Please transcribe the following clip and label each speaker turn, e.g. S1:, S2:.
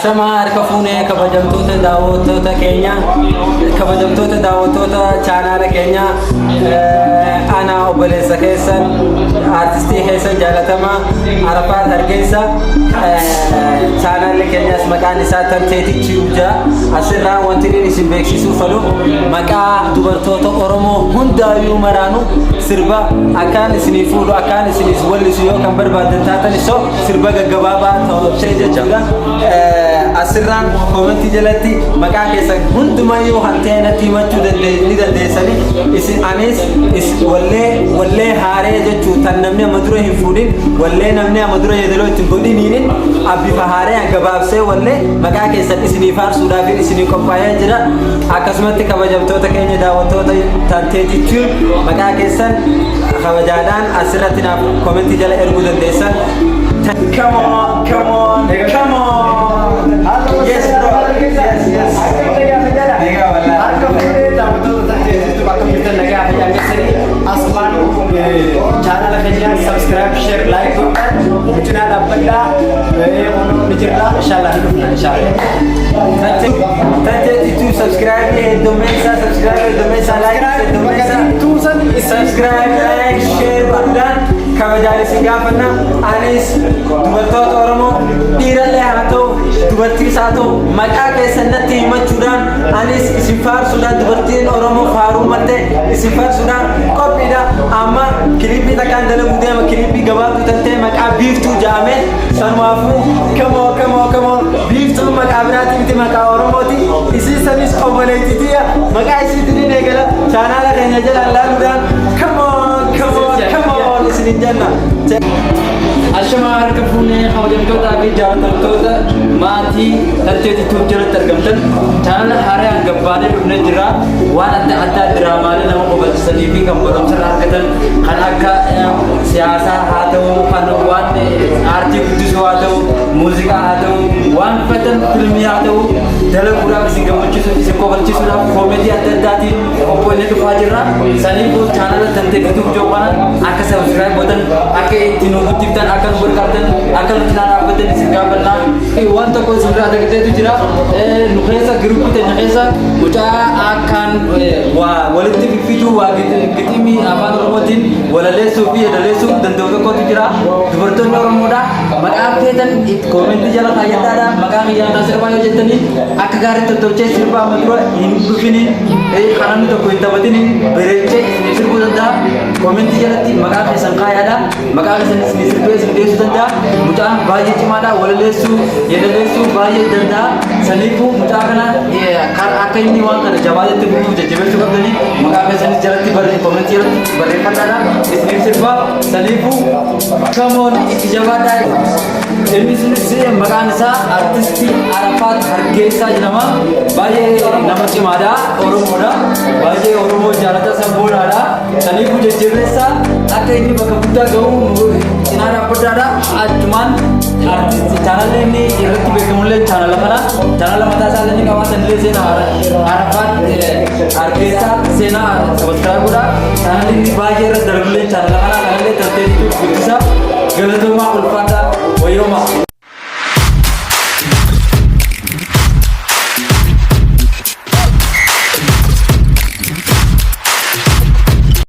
S1: Ashamaa harka fuunee, kabajamtoota daawwattoota keenya, kabajamtoota daawwattoota chaanaala keenya. Ana obboleessa keessan, aartistii keessan jaalatamaa Arafaat Hargeysa. Chaanaalli keenyas maqaan isaa Tanteetii Tube jaa. Asirraa wanti inni isin beeksisuu fedhu, maqaa dubartoota Oromoo hundaayyuu maraanu sirba akkaan isinii fuudhu, akkaan isiniif wallisu yoo kan barbaadan taatan, isoo sirba gaggabaabaa tolchee jechuudha. Asirraan koomentii jalatti maqaa keessan hundumayyuu kan ta'e natti himachuu ni dandeessani. Isin anis wallee haaree jechuu tan namni amma dura hin fuudhin, wallee namni amma dura yeedaloo ittiin godhiniin, bifa haaree gabaabsee wallee maqaa keessan isinii faarsuudhaaf isinii qophaa'ee jira. Akkasumatti kabajamtoota keenya daawwattoota Tanteetii Tube, maqaa keessan kabajaadhaan asirratti naaf koomentii jala erguu dandeessan. Come on, come on, come on. Yes, bro. Yes. Nagaa wallaahi.
S2: Harka fuudhee, daawwattoota Tanteetitu, akkam jirtan? Nagaa fayyaa keessanii? Asumaan chaanala keenya subscribe, share, like godhaan cinaa dhaabbadhaa. Ni jirra, inshallah, ni dhufna inshallah.
S1: Tanteetii Tube subscribe heddummeessaa, subscribe heddummeessaa, like heddummeessaa.
S2: Tuusan.
S1: Subscribe, like, share godhuudhaan kabajaan isin gaafanna. Anis dubartoota Oromoo, dhiirallee haa ta'u, dubartiis haa ta'u, maqaa keessan natti himachuudhaan anis isin faarsuudhaan, dubartiin Oromoo faaruu malee, isin faarsuudhaan qophiidha. Amma kilippii takkaan dalaguu deema, kilippii gabaabduu tantee maqaa Biiftuu jedhame. Sanumaafuu come on, come on, come on. Biiftuun maqaa biraati miti, maqaa Oromooti. Isin sanis obboleettitiya maqaa isiitiin eegala. Chaanaala keenya jalaan laaluudhaan come on, come on, come on isinin jenna.
S3: Ashamaa harka fuunee, kabajamtootaa fi jaallatamtoota maatii Tanteetii Tube jalatti argamtan. Chaanala haaraa gabbaanee dhufnee jirra. Waan adda addaa, diraamaalee nama kofalchisanii fi kan barumsa irraa argatan, kan akka siyaasaa haa ta'u, kan waan aartii guddisuu haa ta'u, muuziqaa haa ta'u, waan fedhan, filmii haa ta'u, dalaguudhaaf, isin gammachiisuuf, isin kofalchiisuudhaaf koomeedii adda addaatiin qophoonee dhufaa jirra. Saniifuu chaanala Tanteetii Tube jiru kana akka subscribe gootan, akka itti nu guddiftan, akka nu gargaartan, akka nu cinaa dhaabbattan isin gaafannaa. Waan tokko isin biraa dagateetu jira. Nu keessa, giruuppii teenya keessa mucaa akkaan waa walitti fiffiduu, waa giximii afaan Oromootiin walaleessuu fi yeedaleessuu danda'u tokkotu jira. Dubartoonni Oromoodha. Maqaa feetan koomentii jala kaayyadhaadha. Maqaa kiyyaan kan sirbaa yoo jettanii, akka gaarii tottolchee sirba amma dura hin dhufiniin, karaa tokko hin taphatiniin bareechee isin sirbuu danda'a. Koomentii jalatti maqaa keessan kaayaadha. Maqaa keessan isin sirbee isin dhiyeessuu danda'a. Mucaan baay'ee cimaadha. Walaleessuu, yeedaleessuu baay'ee danda'a. Saniifuu mucaa kana akka inni waan kana jabaatetti fufuuf jajjabeessuu qabdanii, maqaa keessanis jalatti barree koomentii jalatti barreeffadhaadha. Isiniif sirbaa. Saniifuu come on, itti jabaadhaa. Inni sunis maqaan isaa Artistii Arafaat Hargeessaa jedhama. Baay'ee nama cimaadha. Oromoodha. Baay'ee Oromoo jaalata, sabboonaadha. Saniifuu jajjabeessaa, akka inni bakka guddaa gahu cinaa dhaabbadhaadha. Achumaan artistii chaanalli inni irratti beekamullee chaanala kana. Chaanala mataa isaa illee ni qabaatan illee, seenaa Arafaat Hargeessaa seenaa subscribe godhaa. Chaanalli inni baay'ee irratti dalagullee chaanala kana kanallee Tanteetii guddisa. Galatoomaa, ulfaataa, wayyoomaa.